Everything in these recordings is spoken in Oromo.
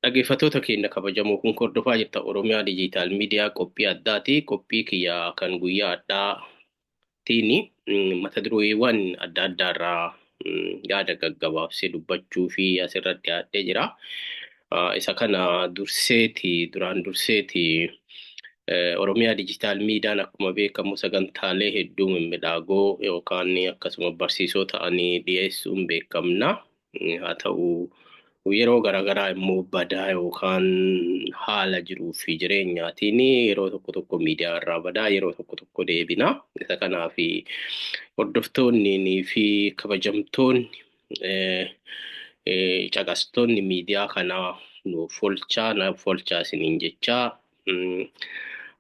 Dhaggeeffattoota keenya kabajamoo kun hordofaa jirta Oromiyaa Diijitaal Miidiyaa qophii addaati. Qophii kiyya kan guyyaa adhaatiin mata dureewwan adda addaarraa yaada gaggabaabsee dubbachuu fi asirratti dhiyaatee jira. Isa kana durseeti duraan durseeti Oromiyaa Diijitaal Miidiyaan akkuma beekamu sagantaalee hedduu mimmiidhagoo yookaan akkasuma barsiisoo ta'anii dhiyeessuun beekamna. Haa ta'u, yeroo garaagaraa immoo badaa yookaan haala jiruu fi jireenyaatiin yeroo tokko tokko miidiyaa irraa badaa, yeroo tokko tokko deebina. Isa kanaaf hordoftoonni fi kabajamtoonni, caqastoonni miidiyaa kanaa nuuf olchaa, naaf olchaa isiniin jechaa,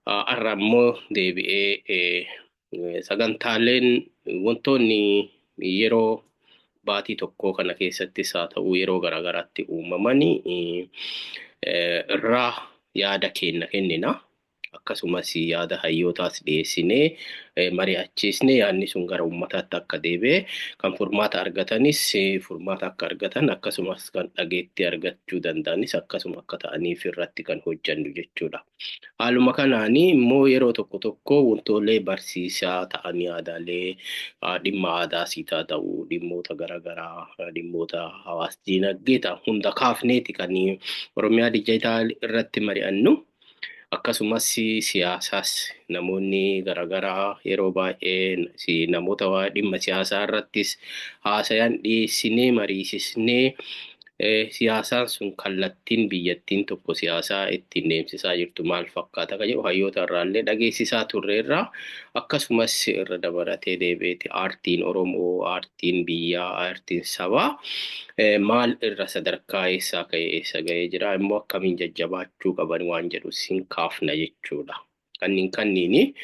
har'a immoo deebi'ee sagantaaleen wantoonni yeroo baatii tokkoo kana keessattis haa ta'u yeroo garaagaraatti uumamanii irraa yaada kenna kennina. Akkasumas yaada hayyootaas dhiyeessinee mari'achiisnee yaadni sun gara uummataatti akka deebi'e, kan furmaata argatanis furmaata akka argatan, akkasumas kan dhageettii argachuu danda'anis akkasuma akka ta'aniif irratti kan hojjennu jechuudha. Haaluma kanaanii immoo yeroo tokko tokko wantoolee barsiisaa ta'an, yaadaalee dhimma aadaas haa ta'u, dhimmoota garaagaraa, dhimmoota hawaas diinagdee ta'an hunda kaafneeti kan Oromiyaa Diijitaal irratti mari'annu. Akkasumas siyaasaas namoonni garaagaraa yeroo baay'ee namoota dhimma siyaasaa irrattis haasayan dhiyeessinee mariisisnee, siyaasaan sun kallattiin biyyattiin tokko siyaasaa ittiin deemsisaa jirtu maal fakkaata kan jedhu hayyoota irraallee dhageessisaa turreerra. Akkasumas irra dabalatee deebi'eeti aartiin Oromoo, aartiin biyyaa, aartiin sabaa maal irra sadarkaa eessaa ka'ee eessa ga'ee jira, immoo akkamiin jajjabaachuu qaban waan jedhu sin kaafna jechuudha. Kanniin kanniini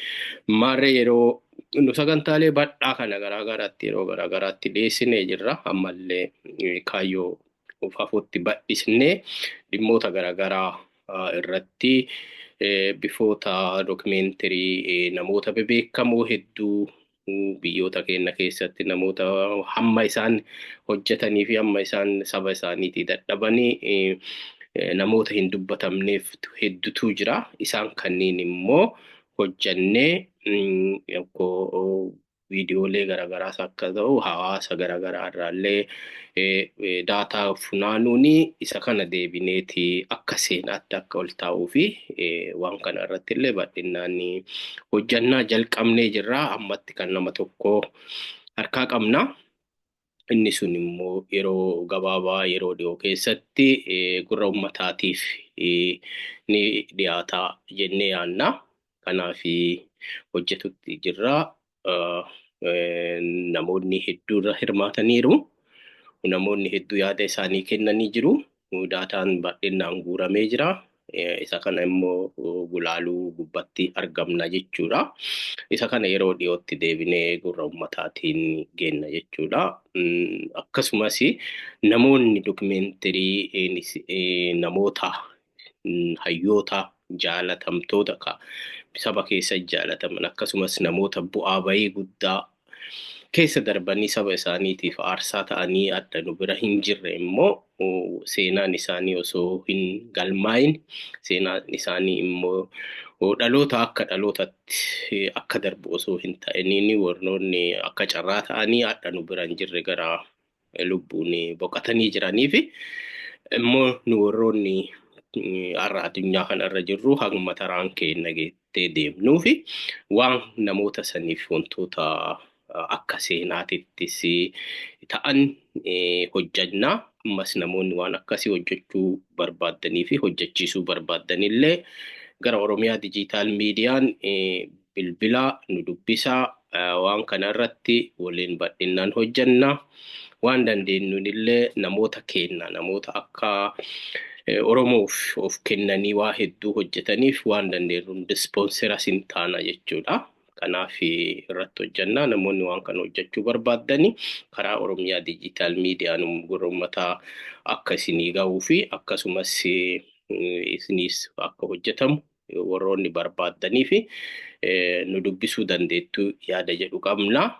maarree yeroo nu sagantaalee bal'aa kana garaagaraatti yeroo garaagaraatti dhiyeessinee jirra. Ammallee kaayyoo of hafuutti bal'isnee dhimmoota garaagaraa irratti bifoota documentary, namoota bebeekamoo hedduu biyyoota keenya keessatti namoota hamma isaan hojjetanii fi hamma isaan saba isaaniitii dadhabanii namoota hin dubbatamneef hedduutu jira. Isaan kanneen immoo hojjannee viidiyoolee garaagaraas akka ta'u, hawaasa garaagaraa irraallee data funaanuun isa kana deebineeti akka seenaatti akka ol taa'uu fi waan kana irratti illee bal'inaan hojjannaa jalqabnee jirra. Ammatti kan nama tokko harkaa qabna. Inni sun immoo yeroo gabaabaa, yeroo dhiyoo keessatti gurra uummataatiif ni dhiyaata jennee yaadna. Kanaaf hojjetutti jirra. Namoonni hedduu irra hirmaataniiru. Namoonni hedduu yaada isaanii kennanii jiru. Dataan bal'inaan guuramee jira. Isa kana immoo gulaaluu gubbatti argamna jechuudha. Isa kana yeroo dhiyootti deebinee gurra uummataatiin geenna jechuudha. Akkasumas namoonni documentary namoota hayyoota jaalatamtoota ka saba keessa jaalataman, akkasumas namoota bu'aa bayii guddaa keessa darbanii saba isaaniitiif aarsaa ta'anii adda nu bira hin jirre immoo seenaan isaanii osoo hin galmaa'in, seenaan isaanii immoo dhaloota akka dhalootatti akka darbu osoo hin ta'iniin, warroonni akka carraa ta'anii adda nu bira hin jirre gara lubbuun boqotanii jiranii fi immoo nu warroonni har'a addunyaa kanarra jirru hanguma taraan keenya geettee deemnuu fi waan namoota saniif wantoota akka seenaatittis ta'an hojjannaa. Ammas namoonni waan akkasii hojjechuu barbaaddanii fi hojjechiisuu barbaaddanillee gara Oromiyaa Diijitaal Miidiyaan bilbilaa nu dubbisaa, waan kana irratti waliin bal'inaan hojjanna. Waan dandeenyuunillee namoota kenna, namoota akka Oromoof of kennanii waa hedduu hojjetaniif waan dandeenyu sponsor sin taana jechuudha. Kanaaf irratti hojjannaa, namoonni waan kana hojjechuu barbaaddani karaa Oromiyaa Diijitaal Miidiyaan gurra uummataa akka isinii gahuu fi akkasumas isiniis akka hojjetamu warroonni barbaaddanii fi nu dubbisuu dandeettu yaada jedhu qabna.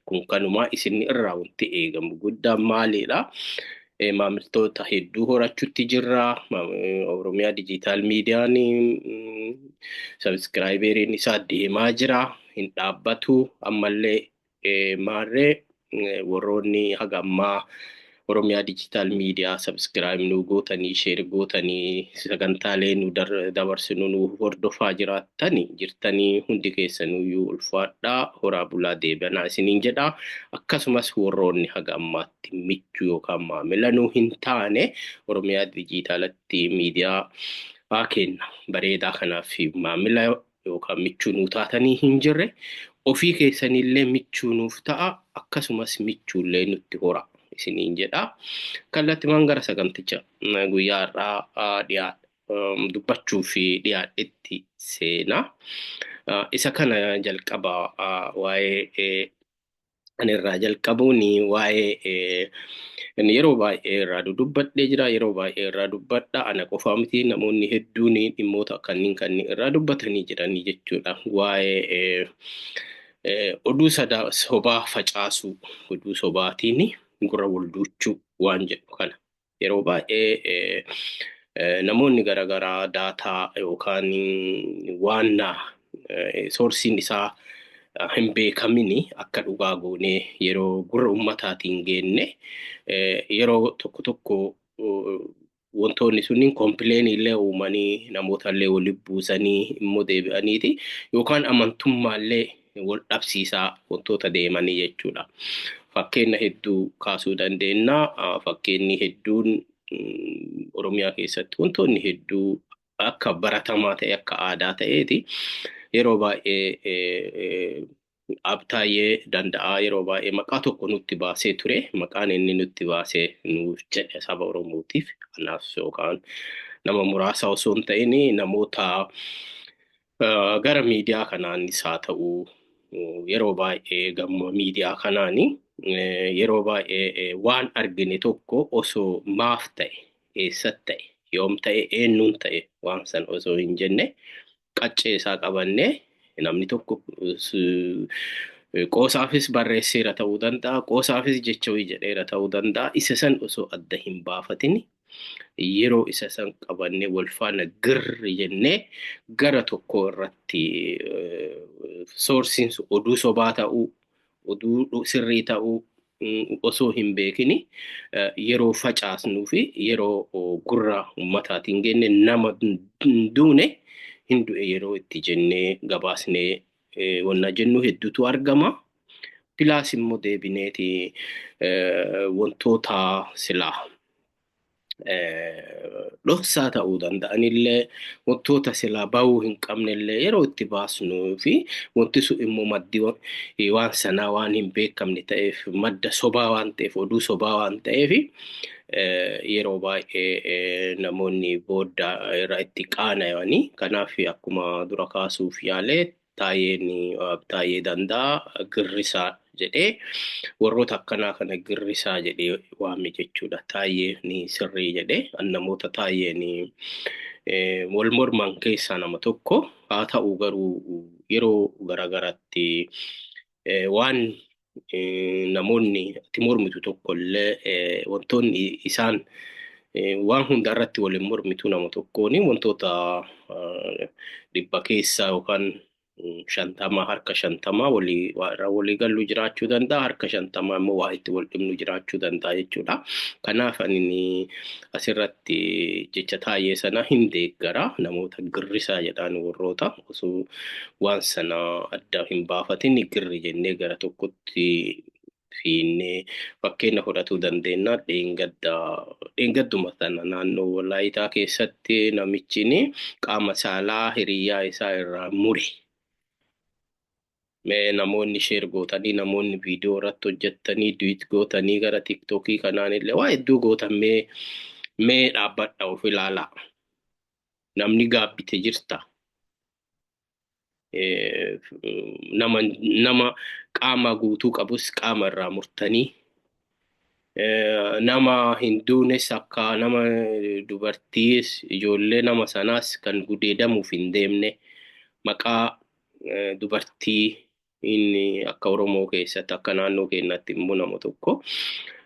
Kun kanuma isin irraa wanti eegamu guddaan maalidha? Maamiltoota hedduu horachuutti jirra. Oromiyaa Diijitaal Miidiyaan subscriberiin isaa deemaa jira. Hin dhaabbatu. Ammallee maarree warroonni haga ammaa Oromiyaa Diijitaal Miidiyaa subscribe nu gootanii, share gootanii, sagantaalee nu dabarsinu nu hordofaa jiraattani jirtanii, hundi keessanuyyuu ulfaadhaa, horaa bulaa, deebanaa isiniin jedha. Akkasumas warroonni haga ammaatti michuu yookaan maamila nu hin taane, Oromiyaa Diijitaalatti Miidiyaa kenna bareedaa kanaaf maamila yookaan michuu nuu taatanii hin jirre, ofii keessanillee michuu nuuf ta'a, akkasumas michuullee nutti hora isiniin jedha. Kallattimaan gara saganticha guyyaa har'aa dubbachuu fi dhiyaadhetti seenaa. Isa kana jalqaba waa'ee ani irraa jalqabuun waa'ee yeroo baay'ee irraa dubbadhee jira. Yeroo baay'ee irraa dubbadha. Ana qofaa miti, namoonni hedduun dhimmoota kanneen kanneen irraa dubbatanii jiranii jechuudha. Waa'ee oduu sobaa facaasuu, oduu sobaatiin gurra wal duuchuu waan jedhu kana. Yeroo baay'ee namoonni garaagaraa data yookaan waan sourceiin isaa hin beekamini akka dhugaa goonee yeroo gurra ummataatiin geenne, yeroo tokko tokko wantoonni sunniin complainii illee uumanii, namoota illee walitti buusanii immoo deebi'aniiti yookaan amantummaallee wal dhabsiisaa wantoota deemanii jechuudha. Fakkeenya hedduu kaasuu dandeenya. Fakkeenyi hedduun Oromiyaa keessatti wantoonni hedduu akka baratamaa ta'e, akka aadaa ta'eeti. Yeroo baay'ee Abtaayyee Danda'aa yeroo baay'ee maqaa tokko nutti baasee ture. Maqaan inni nutti baasee nuuf jedhe saba Oromootiif, anaaf yookaan nama muraasa osoo hin ta'in, namoota gara miidiyaa kanaanis haa ta'u, yeroo baay'ee gama miidiyaa kanaani yeroo baay'ee waan argine tokko osoo maaf ta'e, eessatti ta'e, yoom ta'e, eenyuun ta'e waan san osoo hin jenne, qaccee isaa qabannee, namni tokko qoosaafis barreesseera ta'uu danda'a, qoosaafis jecha wayii jedheera ta'uu danda'a. Isa san osoo adda hin baafatin yeroo isa san qabannee wal faana girri jennee gara tokko irratti sourceiin oduu sobaa ta'uu, oduu sirrii ta'uu osoo hin beekini yeroo facaasnuu fi yeroo gurra ummataatiin genne, nama duune hin du'e yeroo itti jennee gabaasnee wanna jennu hedduutu argama. Plus immoo deebineeti wantoota silaa dhoksaa ta'uu danda'anillee, wantoota silaa bahuu hin qabnellee yeroo itti baasnuu fi wanti sun immoo maddi waan sanaa waan hin beekamne ta'eef, madda sobaa waan ta'eef, oduu sobaa waan ta'eef, yeroo baay'ee namoonni booda irra itti qaana'anii. Kanaaf akkuma dura kaasuuf yaalee, Taayeen Taayee Danda'a girrisaa jedhee, warroota akkanaa kana girrisaa jedhee waame jechuudha. Taayee ni sirrii jedhee namoota taayeen wal morman keessaa nama tokko haa ta'u, garuu yeroo garaagaratti waan namoonni ati mormitu tokko illee, wantoonni isaan waan hunda irratti waliin mormitu nama tokkoon, wantoota 100 keessaa yookaan 50, harka 50 walii irra walii gallu jiraachuu danda'a, harka 50 immoo waa itti wal dhibnu jiraachuu danda'a jechuudha. Kanaaf ani asirratti jecha Taayee sana hin deeggara. Namoota girrisaa jedhaan, warroota osoo waan sana adda hin baafatin girri jennee gara tokkotti fiinnee fakkeenya fudhatuu dandeenya. Dheengadduma sana naannoo Walaayitaa keessatti namichi qaama saalaa hiriyyaa isaa irraa mure. Mee namoonni share gootanii, namoonni viidiyoo irratti hojjettanii, duet gootanii, gara TikTokii kanaan illee waa hedduu gootan, mee dhaabbadha, of ilaalaa. Namni gaabbite jirta. Nama qaama guutuu qabus qaama irraa murtanii, nama hin duunes akka nama dubartiis, ijoollee nama sanaas kan gudeedamuuf hin deemne, maqaa dubartii inni akka Oromoo keessatti, akka naannoo keenyatti immoo nama tokko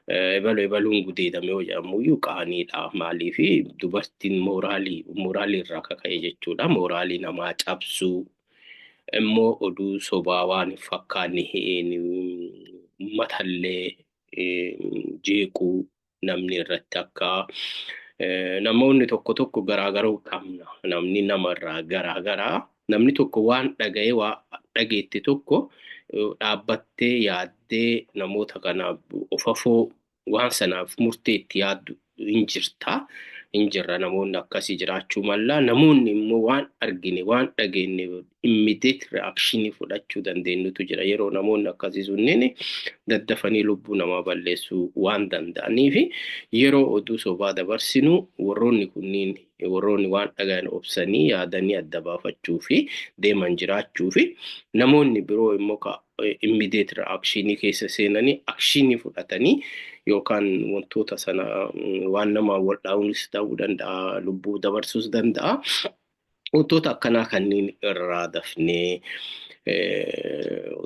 Ebalu ebaluun gudeedame yoo jedhamuyyuu qaaniidha. Maaliif dubartiin mooraalii irraa kaka'e jechuudha. Mooraalii namaa cabsuu immoo oduu sobaa waan hin fakkaanne uummatallee jeequu namni irratti akka namoonni tokko tokko garaagaruu qabna. Namni namarraa garaagaraa namni tokko waan dhaga'e waa dhageette tokko dhaabbattee yaaddee namoota kanaaf ofafoo waan sanaaf murtee itti yaaddu hin jirta. Hin jirra namoonni akkasii jiraachuu malla. Namoonni immoo waan argine waan dhageenye immediate reaction fudhachuu dandeenyutu jira. Yeroo namoonni akkasii sunneen daddafanii lubbuu namaa balleessuu waan danda'aniif yeroo oduu sobaa dabarsinu warroonni kunniin warroonni waan dhagayan obsanii yaadanii adda baafachuu fi deeman jiraachuu fi namoonni biroo immoo ka immediate reaction keessa seenanii action fudhatanii yookaan wantoota sana waan nama wal dhahuunis ta'uu danda'a, lubbuu dabarsuus danda'a. Wantoota akkanaa kanneen irraa dafnee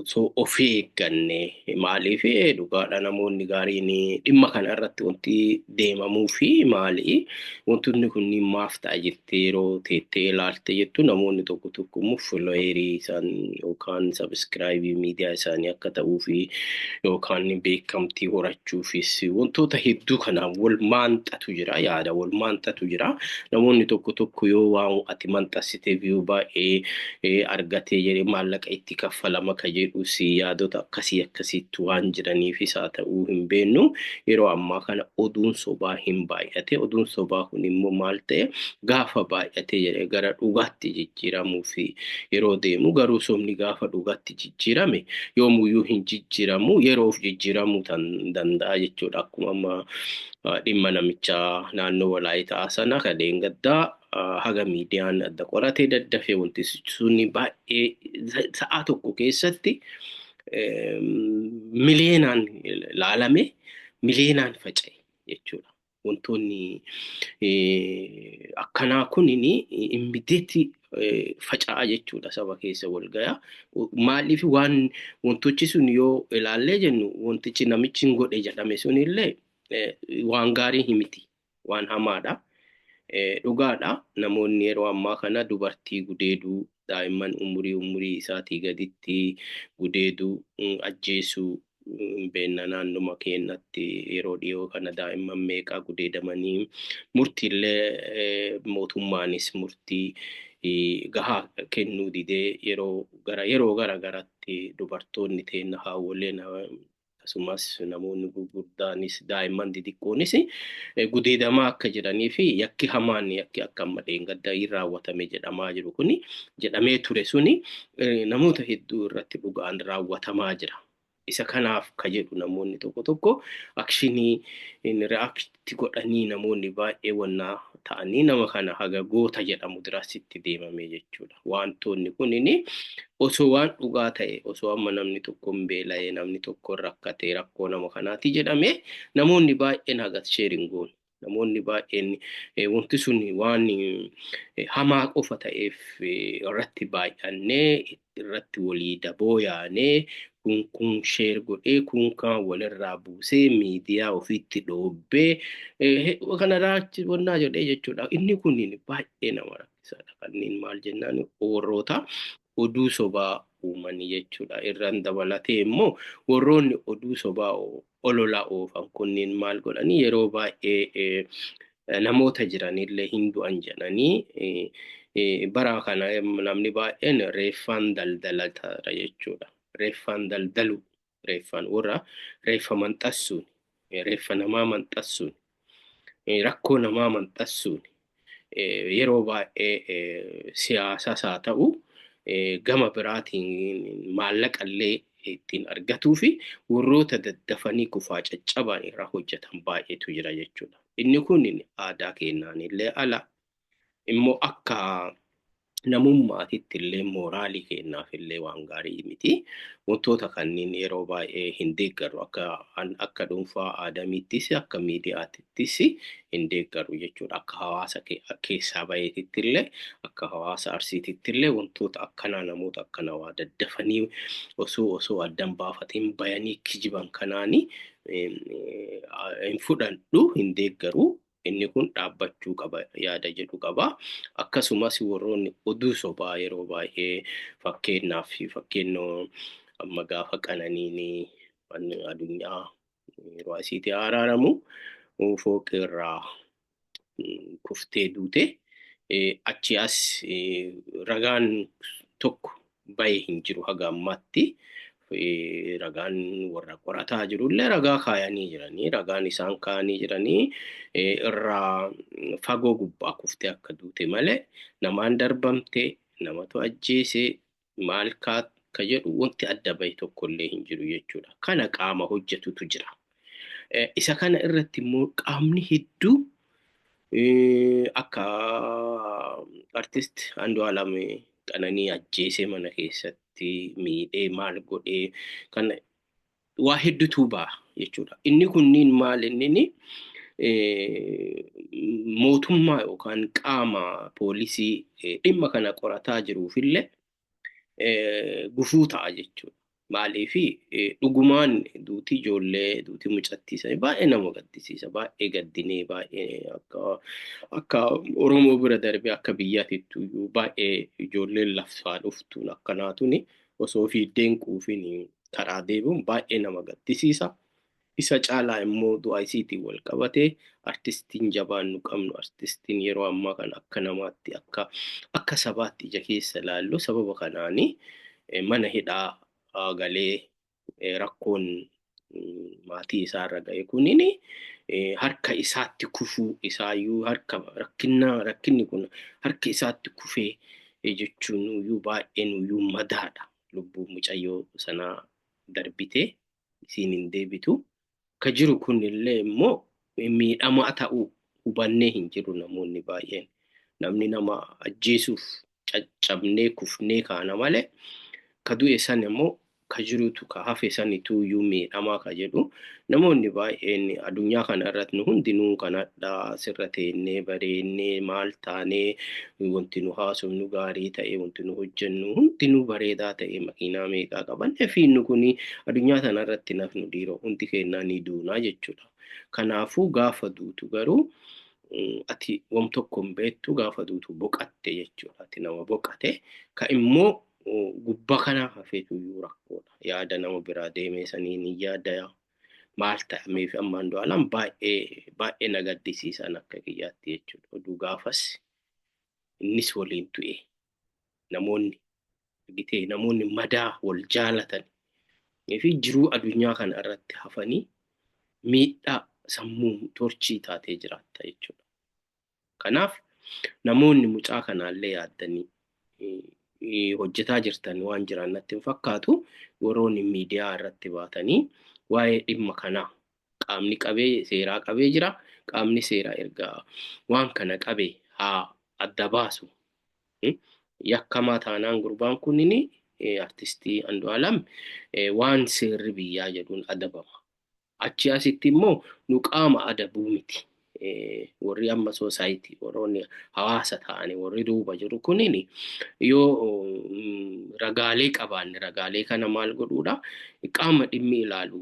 osoo of eegganne maaliif dhugaadha namoonni gaariin dhimma kana irratti wanti deemamuu fi maali wantoonni kunniin maaf ta'a jettee yeroo teettee ilaalte jettu namoonni tokko tokko immoo followerii isaan yookaan subscribe miidiyaa isaanii akka ta'uu fi yookaan beekamtii horachuufis wantoota hedduu kanaan wal maanxatu jira, yaada wal maanxatu jira. Namoonni tokko tokko yoo waan ati maxxansite view baay'ee argatee jedhee maallaqa itti kaffalama ka jedhus yaadota akkasii akkasiitti waan jiraniifis haa ta'uu hin beeknu. Yeroo ammaa kana oduun sobaa hin baay'ate. Oduun sobaa kun immoo maal ta'e gaafa baay'ate jedhee gara dhugaatti jijjiiramuu fi yeroo deemu garuu sobni gaafa dhugaatti jijjiirame yoomuyyuu hin jijjiiramu, yeroof jijjiiramuu danda'a jechuudha. Akkuma amma dhimma namichaa naannoo Walaayitaa sana kan gaddaa haga miidiyaan adda qoratee daddafee wanti suni baay'ee sa'aa tokko keessatti miliyeenaan laalame, miliyeenaan faca'e jechuudha. Wantoonni akkanaa kunini immediately faca'a jechuudha, saba keessa wal gaya. Maaliif waan wantochi sun yoo ilaallee jennu wantichi namichi hin godhe jedhame sunillee waan gaarii miti, waan hamaadha. Dhugaadha namoonni yeroo ammaa kana dubartii gudeeduu, daa'imman umurii isaatii gaditti gudeeduu, ajjeesuu beekna. Naannuma keenyatti yeroo dhiyoo kana daa'imman meeqaa gudeedamanii murtiillee mootummaanis murtii gahaa kennuu didee yeroo gara yeroo gara garatti dubartoonni teenna, haawwoleen, akkasumas namoonni gurguddaanis daa'imman xixiqqoonis gudeedamaa akka jiranii fi yakki hamaan yakki akka amma dheengadda raawwatame jedhamaa jiru kuni jedhamee ture suni namoota hedduu irratti dhugaan raawwatamaa jira. Isa kanaaf ka jedhu namoonni tokko tokko action react godhanii namoonni baay'ee wannaa ta'anii nama kana haga goota jedhamu dirasitti deemame jechuudha. Wantoonni kunini osoo waan dhugaa ta'e, osoo amma namni tokko hin beela'ee, namni tokko hin rakkate, rakkoo nama kanaati jedhame namoonni baay'een haga share hin goone. Namoonni baay'een wanti sun waan hamaa qofa ta'eef irratti baay'annee irratti walii daboo yaanee kun kun share godhee kun kan walirraa buusee miidiyaa ofiitti dhoobbee kanarraa wannaa jedhee jechuudha. Inni kun baay'ee nama rakkisaadha. Kanneen maal jennaan warroota oduu sobaa uumanii jechuudha. Irraan dabalatee immoo warroonni oduu sobaa olola oofan kunneen maal godhanii yeroo baay'ee namoota jiranillee hin du'an jedhanii bara kana namni baay'een reeffaan daldalataadha jechuudha. Reeffaan daldalu, reeffaan warra reeffa maxxansuun, reeffa namaa maxxansuun, rakkoo namaa maxxansuun yeroo baay'ee siyaasas haa ta'u gama biraatiin maallaqallee ittiin argatuu fi warroota daddafanii kufaa caccaban irraa hojjetan baay'eetu jira jechuudha. Inni kun aadaa keenyaan illee ala immoo akka namummaatitti illee mooraalii keenyaaf illee waan gaarii miti. Wantoota kanneen yeroo baay'ee hin deeggaru, akka dhuunfaa aadamiittis akka miidiyaatittis hin deeggaru jechuudha. Akka hawaasa keessaa baheetitti illee akka hawaasa Arsiititti illee wantoota akkanaa namoota akkanaa waa daddafanii osoo addan baafatiin bayanii kijiban kanaani Hin fudhadhu, hin deeggaru. Inni kun dhaabbachuu qaba yaada jedhu qaba. Akkasumas warroonni oduu sobaa yeroo baay'ee, fakkeenyaaf fakkeennoo amma gaafa Qananiin addunyaa yeroo asiitti araaramu fooqii irraa kuftee duute, achi as ragaan tokko bahee hin jiru haga ammaatti. Ragaan warra qorataa jirullee ragaa kaayanii jiranii, ragaan isaan kaayanii jiranii irraa fagoo gubbaa kuftee akka duute malee namaan darbamte, namatu ajjeese, maal ka jedhu wanti adda bahe tokkollee hin jiru jechuudha. Kana qaama hojjetutu jira. Isa kana irratti immoo qaamni hedduu akka artist Andu'aalam Qananii ajjeesee, mana keessatti miidhee, maal godhee kana waa hedduutu ba'a jechuudha. Inni kunniin maal, inni mootummaa yookaan qaama poolisii dhimma kana qorataa jiruufillee gufuu ta'a jechuudha. Maaliifi, dhugumaan duutii ijoollee, duutii mucattii sanii baay'ee nama gaddisiisa. Baay'ee gaddinee, baay'ee akka Oromoo bira darbee akka biyyaatitti iyyuu baay'ee ijoolleen lafaa dhuftuun akkanaa tuni osoo fiiddeen quufin karaa deebi'uun baay'ee nama gaddisiisa. Isa caalaa immoo du'a isiitiin wal qabatee artistiin jabaan nu qabnu, artistiin yeroo ammaa kana akka namaatti, akka sabaatti ija keessa ilaallu, sababa kanaanii mana hidhaa galee rakkoon maatii isaarra ga'e kunini harka isaatti kufuu isaayyuu, harka rakkinni kun harka isaatti kufee jechuun iyyuu baay'ee nuyyuu madaadha. Lubbuu mucayyoo sanaa darbitee isiin hin deebitu. Ka jiru kunillee immoo miidhamaa ta'uu hubannee hin jiru namoonni baay'een. Namni nama ajjeesuuf caccabnee kufnee kaana malee, ka du'e san immoo ka jirutu ka hafe sanitu iyyuu miidhamaa ka jedhu namoonni baay'een addunyaa kana irratti nu hundinuu kanadha. Sirra teennee bareennee maal taanee, wanti nu haasofnu gaarii ta'e, wanti nu hojjennu hundinuu bareedaa ta'e, makiinaa meeqaa qabanne fiinnu, kuni addunyaa kana irratti nafnu dhiiroo hundi kennaa ni duunaa jechuudha. Kanaafuu gaafa duutu garuu ati wam tokko hin beektu, gaafa duutu boqatte jechuudha. Ati nama boqate ka immoo gubbaa kana hafeetu iyyuu rakkoodha. Yaada nama biraa deemee saniin hin yaada maal ta'amee fi amma Andu'aalam baay'ee baay'ee na gaddisiisan akka kiyyaatti jechuudha. Oduu gaafas innis waliin du'e, namoonni argitee, namoonni madaa wal jaalatan fi jiruu addunyaa kana irratti hafanii miidhaa sammuu torchii taatee jiraatta jechuudha. Kanaaf namoonni mucaa kanaallee yaaddanii hojjetaa jirtan waan jiran natti hin fakkaatu. Warroonni miidiyaa irratti baatanii waa'ee dhimma kanaa qaamni qabee seeraa qabee jira. Qaamni seeraa erga waan kana qabee haa adda baasu. Yakkamaa taanaan gurbaan kunini, artistii Andu'aalam, waan seerri biyyaa jedhuun adabama. Achi asitti immoo nu qaama adabuu miti. Warri amma society, warroonni hawaasa ta'anii warri duuba jiru kunini, yoo ragaalee qabaanne ragaalee kana maal godhuudha, qaama dhimmi ilaalu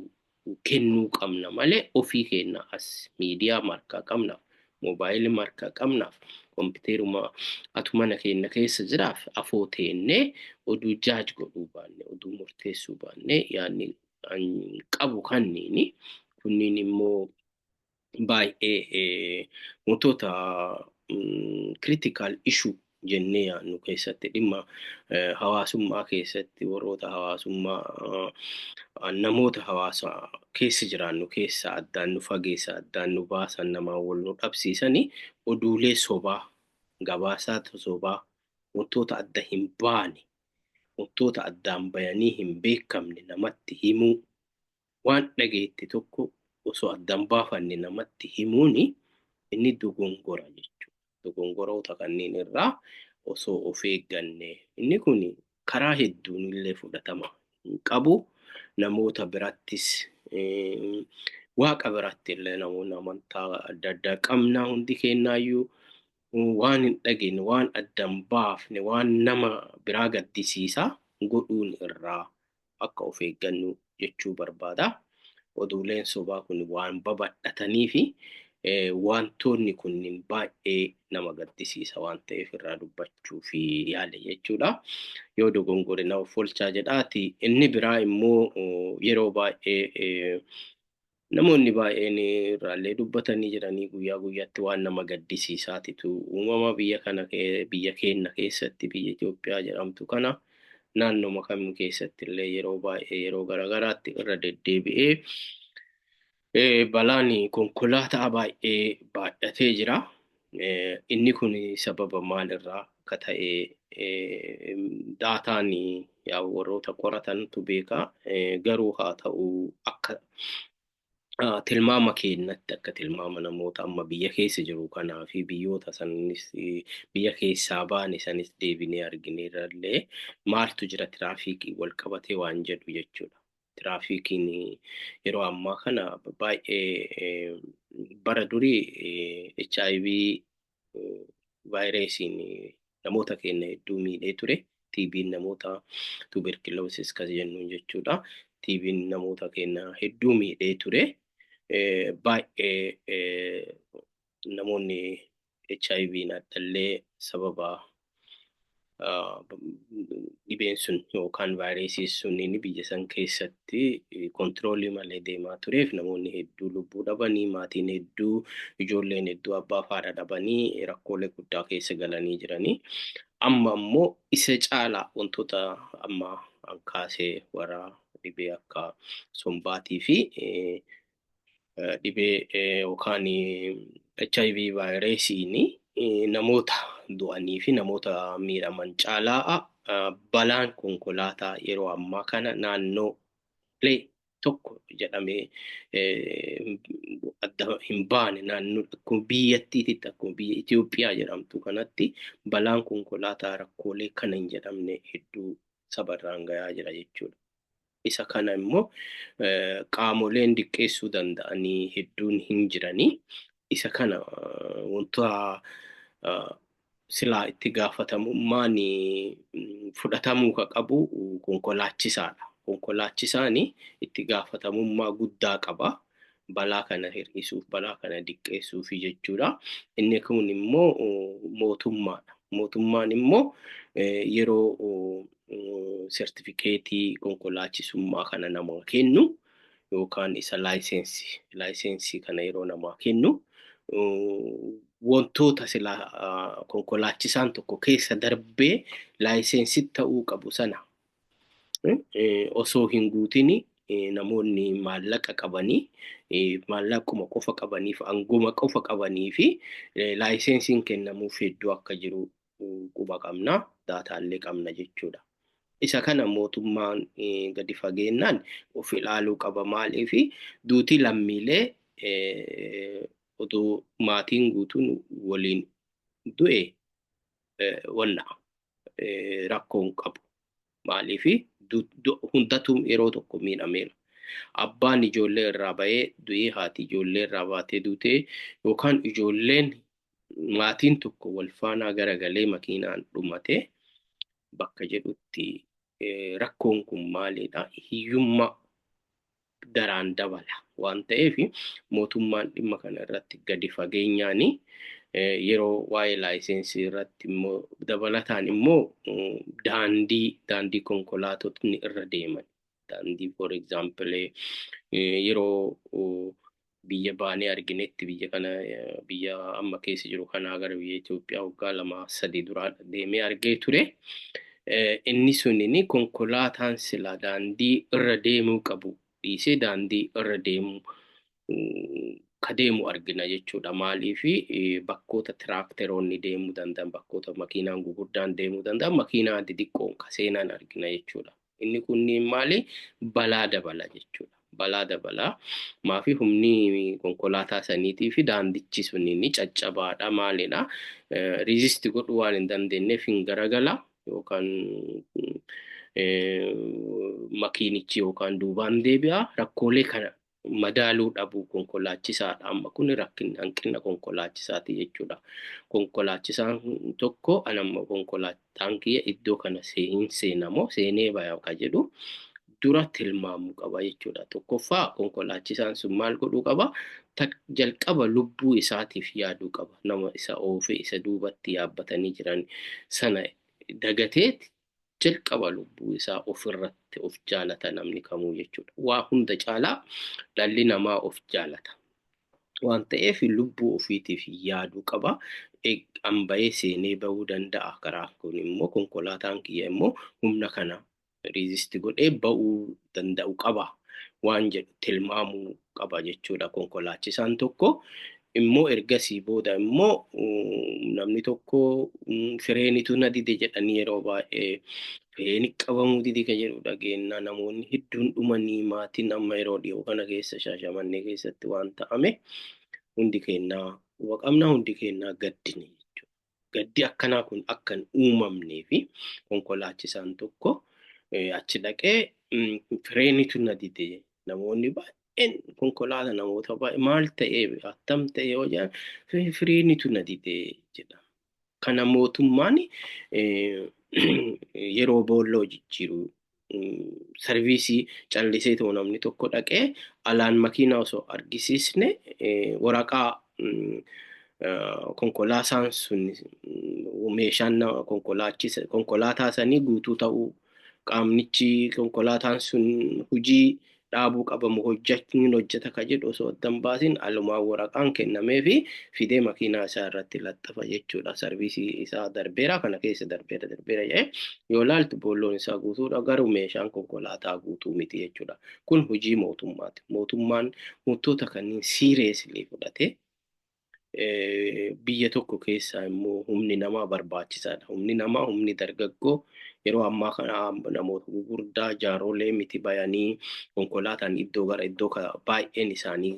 kennuu qabna malee, ofii keenya as miidiyaa markaa qabnaaf, moobaayilii markaa qabnaaf, kompiiteeruma atu mana keenya keessa jiraaf afoo teennee oduu judge godhuu baanne, oduu murteessuu baanne, yaadni qabu kanniini kunniin immoo baay'ee wantoota critical issue jennee yaadnu keessatti, dhimma hawaasummaa keessatti, warroota hawaasummaa, namoota hawaasa keessa jiraannu keessa addaan nu fageessa, addaan nu baasan, namaan wal nu dhabsiisanii, oduulee sobaa, gabaasaa sobaa, wantoota adda hin baane, wantoota addaan bayanii hin beekamne namatti himuu, waan dhageette tokko osoo addaan baafanne namatti himuuni inni dogongora jechuudha. Dogongoroota kanneen irraa osoo of eegganne, inni kun karaa hedduun illee fudhatama hin qabu. Namoota birattis, Waaqa biratti illee, namoonni amantaa adda addaa qabna hundi kennaayyuu, waan hin dhageenye, waan adda hin baafne, waan nama biraa gaddisiisaa godhuun irraa akka of eeggannu jechuu barbaada. Oduuleen sobaa kun waan babal'atanii fi wantoonni kunniin baay'ee nama gaddisiisa waan ta'eef irraa dubbachuu fi yaale jechuudha. Yoo dogongore na of oolchaa jedhaati. Inni biraa immoo yeroo baay'ee namoonni baay'een irraallee dubbatanii jiranii guyyaa guyyaatti waan nama gaddisiisaatitu uumama biyya kana, biyya keenya keessatti, biyya Itoophiyaa jedhamtu kana naannoma kamuu keessatti illee yeroo baay'ee yeroo garaagaraatti irra deddeebi'ee balaan konkolaataa baay'ee baay'atee jira. Inni kun sababa maalirraa akka ta'e daataan warroota qoratantu beeka. Garuu haa ta'u, akka tilmaama keenyatti, akka tilmaama namoota amma biyya keessa jiru kanaa fi biyyoota sanis, biyya keessaa baane sanis deebinee argineerrallee, maaltu jira tiraafikii wal qabatee waan jedhu jechuudha. Tiraafikiin yeroo ammaa kana baay'ee, bara durii HIV vaayirasiin namoota keenya hedduu miidhee ture. TB'n namoota, tuberculosis kan jennuun jechuudha. TB'n namoota keenya hedduu miidhee ture. Baay'ee namoonni HIV'n addallee sababa dhibeen sun yookaan vaayirasiin sun biyya san keessatti control malee deemaa tureef namoonni hedduu lubbuu dhabanii, maatiin hedduu, ijoolleen hedduu abbaa fi haadha dhabanii rakkoolee guddaa keessa galanii jiranii. Amma immoo isa caalaa wantoota amma kaasee warra dhibee akka sombaatii fi dhibee yookaan HIV vaayirasiin namoota du'anii fi namoota miidhaman caalaa balaan konkolaataa yeroo ammaa kana naannolee tokko jedhamee adda hin baane, naannoo akkuma biyyattiititti, akkuma biyya Itoophiyaa jedhamtu kanatti balaan konkolaataa rakkoolee kana hin jedhamne hedduu sabarraan gahaa jira jechuudha. Isa kana immoo qaamoleen diqqeessuu danda'anii hedduun hin jiranii. Isa kana wanta silaa itti gaafatamummaan fudhatamuu ka qabu konkolaachisaadha. Konkolaachisaan itti gaafatamummaa guddaa qaba. Balaa kana hir'isuuf, balaa kana diqqeessuuf jechuudha. Inni kun immoo mootummaadha. Mootummaan immoo yeroo sertifikeetii konkolaachisummaa kana namaa kennu yookaan isa license kana yeroo namaa kennu, wantoota silaa konkolaachisaan tokko keessa darbee license ta'uu qabu sana osoo hin guutin namoonni maallaqa qabanii, maallaquma qofa qabaniif, aangoma qofa qabanii fi licensiin kennamuuf hedduu akka jiru quba qabna, daataallee qabna jechuudha. Isa kana mootummaan gadi fageennaan of ilaaluu qaba. Maaliif duutii lammiilee otoo maatiin guutuun waliin du'e wanna rakkoo hin qabu. Maaliif hundatu yeroo tokko miidhameera. Abbaan ijoollee irraa bahee du'ee, haati ijoollee irraa baatee duutee, yookaan ijoolleen maatiin tokko wal faanaa garagalee makiinaan dhumate bakka jedhutti, rakkoon kun maalidha? Hiyyummaa daraan dabala waan ta'eef mootummaan dhimma kana irratti gadi fageenyaan yeroo waa'ee license irratti immoo dabalataan immoo daandii konkolaatotni irra deeman, daandii, for example, yeroo biyya baanee arginetti, biyya kana, biyya amma keessa jiru kanaa gara biyya Itoophiyaa waggaa 2-3 duraa deemee argee ture. Inni sunini konkolaataan sila daandii irra deemuu qabu dhiisee daandii irra deemu ka deemu argina jechuudha. Maaliif bakkoota tiraakteroonni deemuu danda'an, bakkoota makiinaan gurguddaan deemuu danda'an, makiinaa xixiqqoon ka seenan argina jechuudha. Inni kunniin maali? Balaa dabala jechuudha. Balaa dabala. Maafi humni konkolaataa saniitii fi daandichi sunniin caccabaadha, maalidha? Resist godhuu waan hin dandeenyeef hin garagala yookaan makiinichi yookaan duubaan deebi'a. Rakkoolee kana madaaluu dhabuu konkolaachisaadha. Amma kun rakkinni hanqina konkolaachisaati jechuudha. Konkolaachisaan tokko anamma konkolaataan kiyya iddoo kana hin seenamoo seenee baya ka jedhu Dura tilmaamuu qaba jechuudha. Tokkoffaa, konkolaachisaan sun maal godhuu qaba? Jalqaba lubbuu isaatiif yaaduu qaba. Nama isa oofee isa duubatti yaabbatanii jiran sana dagateet jalqaba lubbuu isaa ofirratti of jaalata namni kamuu jechuudha. Waa hunda caalaa dhalli namaa of jaalata. Waan ta'eef lubbuu ofiitiif yaaduu qaba. An bahee seenee bahuu danda'a. Karaa kun immoo konkolaataan kiyya immoo humna kana resist godhee ba'uu danda'u qaba waan jedhu tilmaamuu qaba jechuudha konkolaachisaan tokko. Immoo ergasii booda immoo namni tokko fireenitu na dide jedhanii, yeroo baay'ee fireeni qabamuu dide kan jedhu dhageenya. Namoonni hedduun dhumanii, maatiin amma yeroo dhiyoo kana keessa Shaashamannee keessatti waan ta'ame hundi keenyaa quba qabna, hundi keenyaa gaddine jechuudha. Gaddi akkanaa kun akka hin uumamnee fi konkolaachisaan tokko achi dhaqee fireenitu na dide, namoonni baay'een konkolaataa namoota baay'ee maal ta'ee, attam ta'e yoo jedhan, fireenitu na dide jedha. Kana mootummaan yeroo boolloo jijjiiru, service callisee ta'u, namni tokko dhaqee alaan makiinaa osoo argisiisne, waraqaa konkolaataan sun, meeshaan konkolaataa sanii guutuu ta'uu, qaamnichi konkolaataan sun hojii dhaabuu qabamu hojjechuun hojjeta ka jedhu osoo adda hin baasin, alumaan waraqaan kennamee fi fidee makiinaa isaa irratti laxxafa jechuudha. Service isaa darbeera, kana keessa darbeera darbeera jedhee yoo laaltu boolloon isaa guutuudha, garuu meeshaan konkolaataa guutuu miti jechuudha. Kun hojii mootummaati. Mootummaan wantoota kanneen seriously fudhatee, biyya tokko keessaa immoo humni namaa barbaachisaadha. Humni namaa, humni dargaggoo yeroo ammaa kana namoota gurguddaa jaarolee miti, bayanii konkolaataan iddoo gara iddoo baay'een isaanii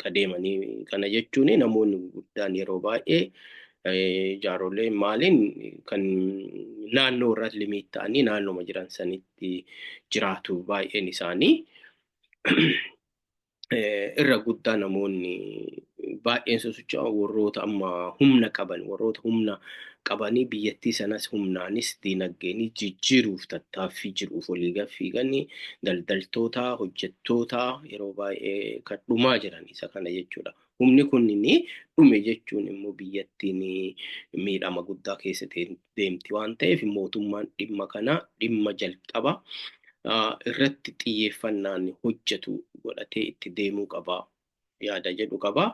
ka deemanii. Kana jechuun namoonni gurguddaan yeroo baay'ee, jaarolee maaliin, kan naannoo irratti limit ta'anii naannoma jiran sanitti jiraatu baay'een isaanii. Irra guddaa namoonni baay'een sosocho'an warroota amma humna qaban, warroota humna qabanii biyyattii sanas humnaanis diinagdeenis jijjiiruuf tattaaffii jiruuf walii fiiganii, daldaltoota, hojjettoota yeroo baay'ee kan dhumaa jiran isa kana jechuudha. Humni kunniin dhume jechuun immoo biyyattiin miidhama guddaa keessa deemti waan ta'eef, mootummaan dhimma kana dhimma jalqaba irratti xiyyeeffannaan hojjetu godhatee itti deemuu qaba yaada jedhu qaba.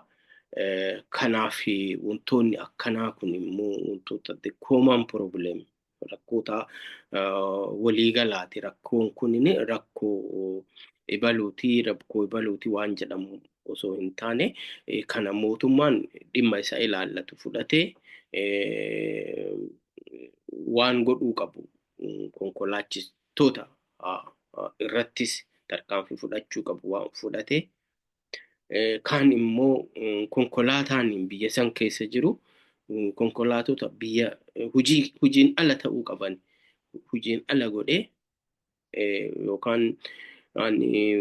Kanaaf wantoonni akkanaa kun immoo wantoota the common problem, rakkoota waliigalaati. Rakkoon kun rakkoo ibaluuti, rakkoo ibaluuti waan jedhamu osoo hin taane, kana mootummaan dhimma isa ilaallatu fudhatee waan godhuu qabu, konkolaachistoota irrattis tarkaanfii fudhachuu qabu waan fudhatee, kaan immoo konkolaataan biyya san keessa jiru, konkolaatota biyya hojii hojiin ala ta'uu qaban hojiin ala godhee yookaan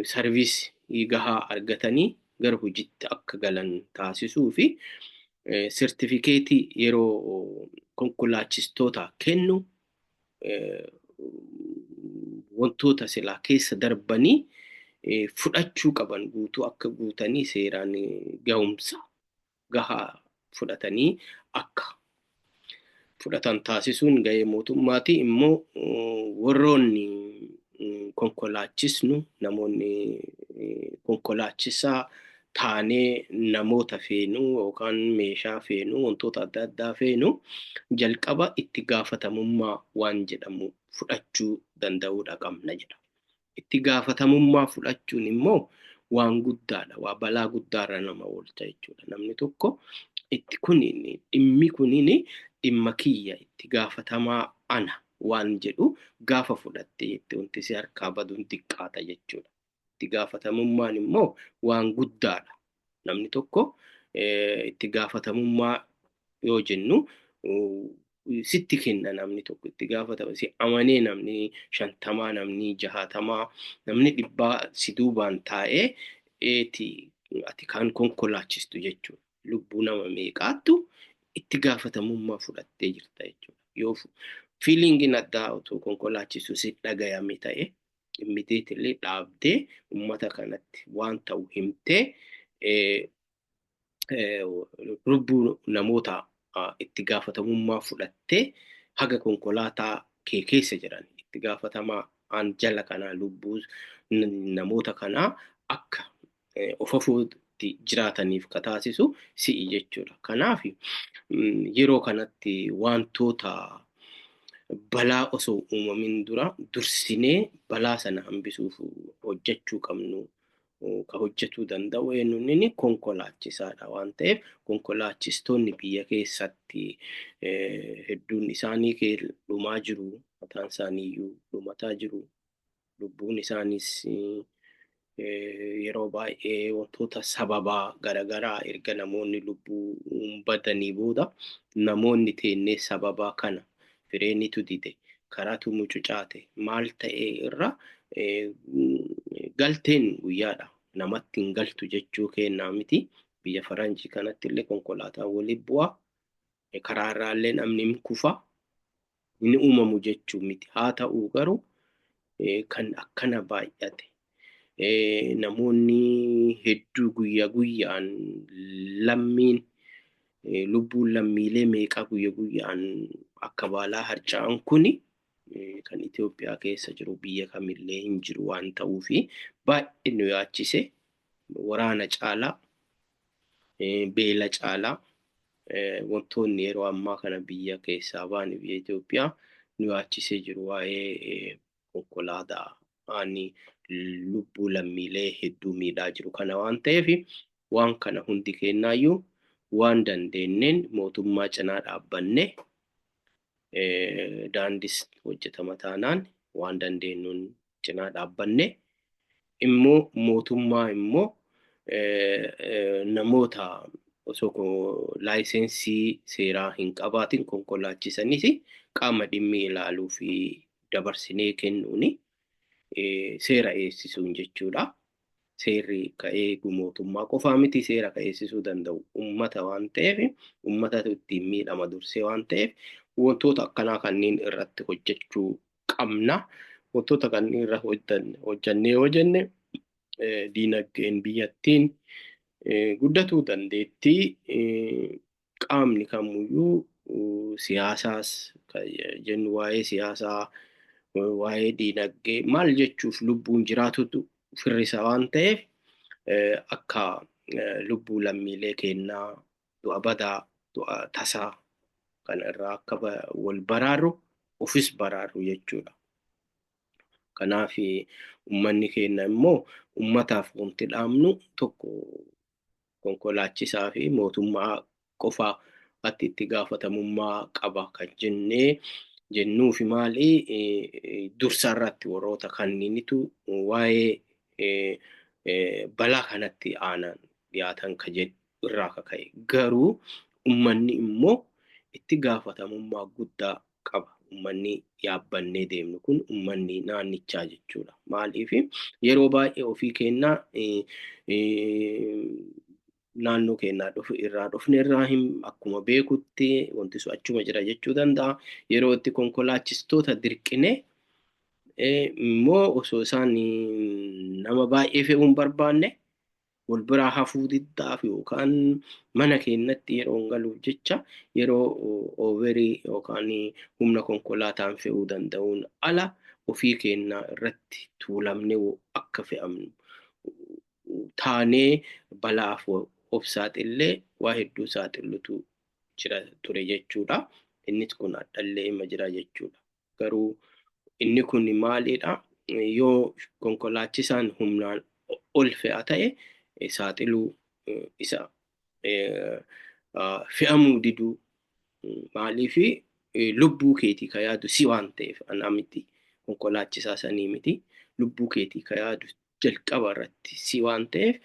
service gahaa argatanii gara hojiitti akka galan taasisuu fi sertifikeetii yeroo konkolaachistoota kennu wantoota silaa keessa darbanii fudhachuu qaban guutuu akka guutanii, seeraan gahumsa gahaa fudhatanii akka fudhatan taasisuun gahee mootummaati. Immoo warroonni konkolaachisnu, namoonni konkolaachisaa taanee namoota feenuu yookaan meeshaa feenuu, wantoota adda addaa feenuu, jalqaba itti gaafatamummaa waan jedhamu fudhachuu danda'uudha qabna jedha. Itti gaafatamummaa fudhachuun immoo waan guddaadha. Waa balaa guddaarra nama oolcha jechuudha. Namni tokko itti kuniin, dhimmi kuniin dhimma kiyya, itti gaafatamaa ana waan jedhu gaafa fudhatte jette, wanti si harkaa baduun xiqqaata jechuudha. Itti gaafatamummaan immoo waan guddaadha. Namni tokko itti gaafatamummaa yoo jennu, sitti kenna namni tokko itti gaafatama si amanee, namni 50, namni 60, namni 100 si duubaan taa'ee eeti ati kaan konkolaachistu jechuudha. Lubbuu nama meeqaattu itti gaafatamummaa fudhattee jirta jechuudha. Yoo feelingiin addaa otoo konkolaachisu si dhagayame ta'e Immediately dhaabdee uummata kanatti waan ta'u himtee lubbuu namoota itti gaafatamummaa fudhattee haga konkolaataa kee keessa jiran itti gaafatamaa aan jala kanaa lubbuu namoota kanaa akka of afuutti jiraataniif ka taasisu si'i jechuudha. Kanaaf yeroo kanatti wantoota balaa osoo uumamin dura dursinee balaa sana hambisuuf hojjechuu qabnu ka hojjetuu danda'u eenyuun inni konkolaachisaadha waan ta'eef, konkolaachistoonni biyya keessatti hedduun isaanii dhumaa jiru, mataan isaanii iyyuu dhumataa jiru, lubbuun isaaniis yeroo baay'ee wantoota sababaa garaagaraa erga namoonni lubbuu badanii booda namoonni teennee sababaa kana fireenitu dide, karaatu mucucaate, maal ta'e irra galteen guyyaadha. Namatti hin galtu jechuu kennaa miti. Biyya faranjii kanatti illee konkolaataan waliin bu'a. Karaa irraallee namni hin kufa. Inni uumamu jechuu miti. Haa ta'u garuu kan akkana baay'ate, namoonni hedduu guyyaa guyyaan lammiin lubbuun lammiilee meeqaa guyyaa guyyaan akka baalaa harca'an kuni kan Itoophiyaa keessa jiru biyya kamillee hin jiru waan ta'uufi baay'ee nu yaachise. Waraana caalaa, beela caalaa wantoonni yeroo ammaa kana biyya keessaa ba'an biyya Itoophiyaa nu yaachisee jiru waa'ee konkolaataa ani lubbuu lammiilee hedduu miidhaa jiru kana waan ta'eef, waan kana hundi kennaayyuu waan dandeenyeen mootummaa cinaa dhaabbanne, daandis hojjetama taanaan waan dandeenyuun cinaa dhaabbanne, immoo mootummaa immoo namoota osoo laayisensii seeraa hin qabaatin konkolaachisanis qaama dhimmi ilaaluu fi dabarsinee kennuuni seera eegsisuun jechuudha. Seerri ka eegu mootummaa qofaa miti, seera ka eegsisuu danda'u uummata waan ta'eef, uummatatu ittiin miidhama dursee waan ta'eef, wantoota akkanaa kanneen irratti hojjechuu qabna. Wantoota kanneen irra hojjannee yoo jenne diinagdeen biyyattiin guddatuu dandeettii. Qaamni kamiyyuu siyaasaas jennu, waa'ee siyaasaa, waa'ee diinagdee maal jechuuf, lubbuun jiraatutu firrisa waan ta'eef, akka lubbuu lammiilee kennaa du'a badaa, du'a tasaa kana irraa akka wal baraarru, ofis baraarru jechuudha. Kanaaf uummanni keenya immoo uummataaf wanti dhaamnu tokko, konkolaachisaa fi mootummaa qofa atti itti gaafatamummaa qaba kan jennee jennuufi maali, dursa irratti warroota kanniinitu waa'ee balaa kanatti aanan dhiyaatan ka jedhu irraa kaka'e. Garuu uummanni immoo itti gaafatamummaa guddaa qaba. Uummanni yaabbannee deemnu kun uummanni naannichaa jechuudha. Maaliif, yeroo baay'ee ofii kennaa naannoo keenyaa dhufu irraa dhufne irraa hin akkuma beekutti wanti sun achuma jira jechuu danda'a. Yeroo itti konkolaachistoota dirqine immoo osoo isaan nama baay'ee fe'uu hin barbaanne wal biraa hafuu diddaaf yookaan mana keenyatti yeroo hin galuuf jecha yeroo over yookaan humna konkolaataan fe'uu danda'uun ala ofii keenyaa irratti tuulamnee akka fe'amnu taanee balaaf of saaxillee waa hedduu saaxilutu jira ture jechuudha. Innis kun hadhallee ima jira jechuudha. Garuu inni kun maalidha? Yoo konkolaachisaan humnaan ol fe'a ta'e saaxiluu, isa fe'amuu diduu, maaliifi lubbuu keetii ka yaadu si waan ta'eef, anaa miti, konkolaachisaa sanii miti, lubbuu keetii ka yaadu jalqaba irratti si waan ta'eef,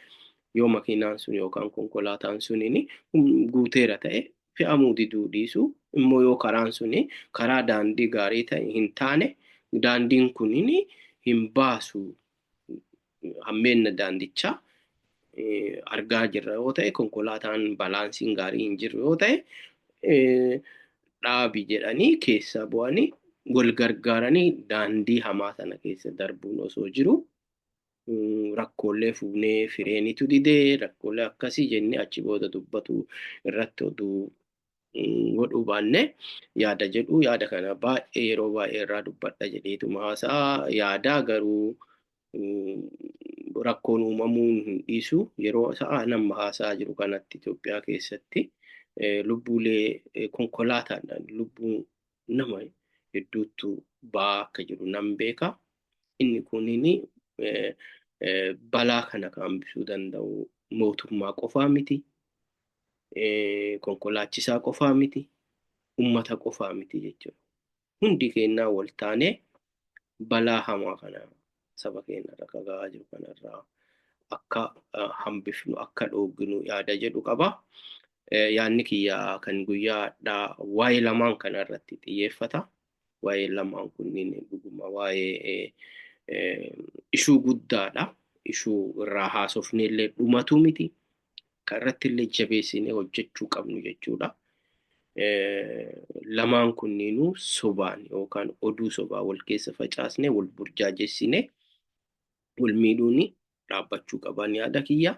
yoo makiinaan sun yookaan konkolaataan suniin guuteera ta'e fe'amuu diduu dhiisuu, immoo yoo karaan suni karaa daandii gaarii ta'e hin taane, daandiin kunin hin baasu, hammeenna daandichaa argaa jirra yoo ta'e, konkolaataan balaansiin gaarii hin jirru yoo ta'e, dhaabi jedhanii keessaa bu'anii Wal gargaaranii daandii hamaa sana keessa darbuun osoo jiru rakkoolee fuunee fireenitu didee rakkoolee akkasii jennee achi booda dubbatu irratti oduu godhuu baanne yaada jedhu, yaada kana baay'ee yeroo baay'ee irraa dubbadha jedheetuma haasa'a yaadaa. Garuu rakkoon uumamuun hin dhiisu. Yeroo sa'a nama haasaa jiru kanatti Itoophiyaa keessatti lubbuulee konkolaataadhaan lubbuu nama hedduutu ba'aa akka jiru nan beeka. Inni kunin balaa kana kan hambisuu danda'u mootummaa qofaa miti. Konkolaachisaa qofaa miti. Uummata qofaa miti jechuudha. Hundi keenyaa wal taanee balaa hamaa kana saba keenya irra kan gahaa jiru kanarraa akka hambifnu, akka dhooginu yaada jedhu qaba. Yaadni kiyya kan guyyaa har'aa waa'ee lamaan kana irratti xiyyeeffata. Waa'ee lamaan kunniin dhuguma waa'ee ishuu guddaadha. Ishuu irraa haasofnee illee dhumatu miti. Kan irratti illee jabeessinee hojjechuu qabnu jechuudha. Lamaan kunniinuu sobaan yookaan oduu sobaa wal keessa facaasnee, wal burjaajessinee, wal miidhuun dhaabbachuu qaban yaada kiyya.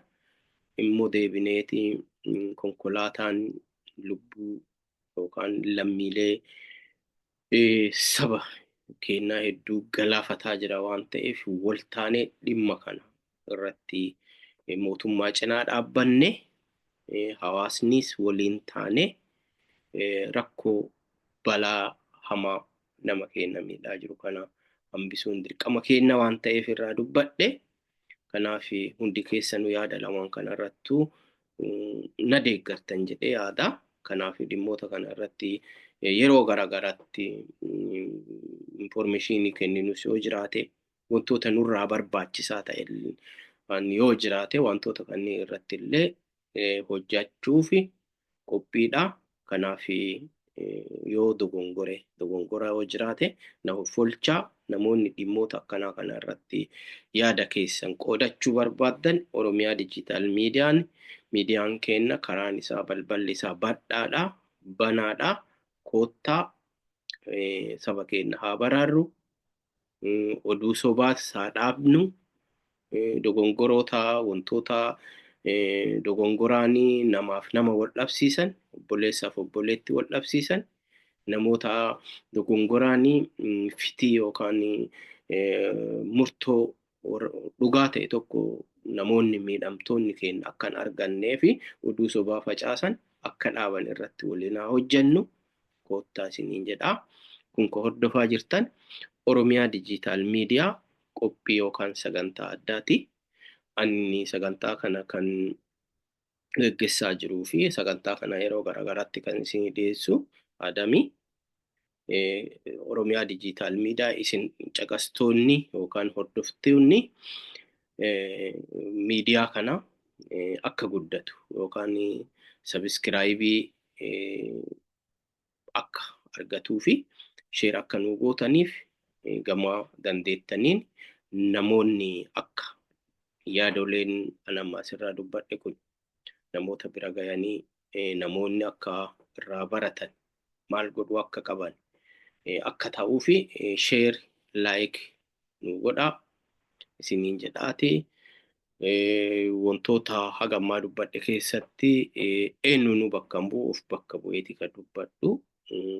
Immoo deebineeti konkolaataan lubbuu yookaan lammiilee saba keenyaa hedduu galaafataa jira waan ta'eef, wal taanee dhimma kana irratti mootummaa cinaa dhaabbanne, hawaasnis waliin taanee rakkoo balaa hamaa nama keenya miidhaa jiru kana hambisuun dirqama keenya waan ta'eef irraa dubbadhe. Kanaaf hundi keessanuu yaada lamaan kana irrattuu na deeggartan jedhee yaada. Kanaaf dhimmoota kana irratti yeroo garaagaraatti information kenninus yoo jiraate, wantoota nurraa barbaachisaa ta'e yoo jiraate, wantoota kanneen irratti illee hojjechuuf qophiidha. Kanaaf yoo dogongore, dogongora yoo jiraate na folchaa. Namoonni dhimmoota akkanaa kana irratti yaada keessan qoodachuu barbaaddan, Oromiyaa Digital Miidiyaan, miidiyaan keenya karaan isaa, balballi isaa bal'aadha, banaadha. Koottaa, saba keenya haa baraarru, oduu sobaas haa dhaabnu, dogongoroota, wantoota dogongoraanii namaaf nama wal dhabsiisan, obboleessaaf obboleetti wal dhabsiisan, namoota dogongoraanii fitii yookaan murtoo dhugaa ta'e tokko namoonni miidhamtoonni keenya akka hin argannee fi oduu sobaa facaasan akka dhaaban irratti waliin haa hojjennu, koottaa isiniin jedha. Kun ka hordofaa jirtan Oromiyaa Digital Miidiyaa qophii yookaan sagantaa addaati. Ani sagantaa kana kan geggessaa jiruu fi sagantaa kana yeroo garaagaraatti kan isin dhiyeessu Adami. Oromiyaa Digital Miidiyaa, isin caqastoonni yookaan hordoftoonni miidiyaa kana akka guddatu yookaan subscribe akka argatuu fi share akka nuu gootaniif, gama dandeettaniin namoonni akka yaadoleen an amma asirraa dubbadhe kun namoota bira gayanii, namoonni akka irraa baratan, maal godhuu akka qaban akka ta'uu fi share, like nu godhaa isiniin jedhaati. Wantoota haga ammaa dubbadhe keessatti eenyuunuu bakka hin bu'u, of bakka bu'eeti kan dubbadhu,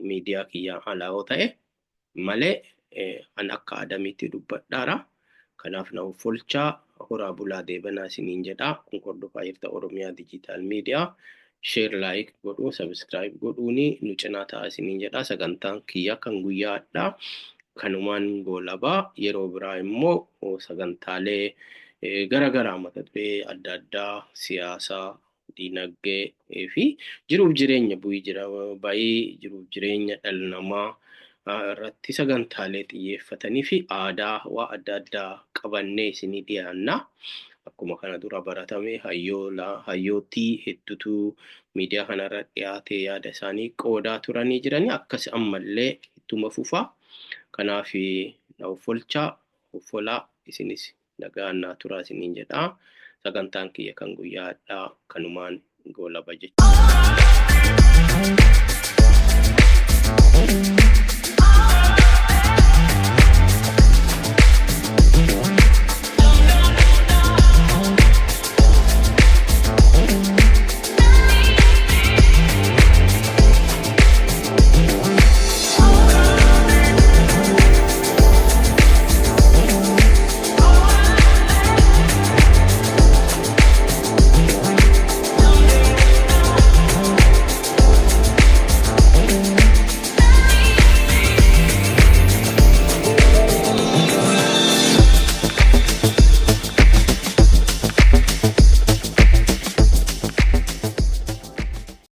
miidiyaa kiyyaan alaa yoo ta'e malee an akka Adamiitti dubbadhaara. Kanaaf na folchaa, horaa bulaa, deebanaa isiniin jedhaa. Kun hordofaa jirta Oromiyaa Digital Miidiyaa. Share, like godhuu, subscribe godhuuni nu cinaa ta'a isiniin jedhaa. Sagantaan kiyya kan guyyaa hadhaa kanumaan goolabaa. Yeroo biraa immoo sagantaalee gara garaa, mata duree adda addaa, siyaasaa, diinagdee fi jiruuf jireenya bu'ii jira bayii jiruuf jireenya dhala namaa irratti sagantaalee xiyyeeffatanii fi aadaa waa adda addaa qabannee isinii dhiyaanna. Akkuma kana dura baratame hayyootii hedduutu miidiyaa kanarra dhiyaatee yaada isaanii qoodaa turanii jiranii, akkas ammallee ittuma fufaa. Kanaaf na offolchaa, offolaa, isinis nagaan naa turaa isiniin jedhaa. Sagantaan kiyya kan guyyaa hadhaa kanumaan goolaba jechuudha.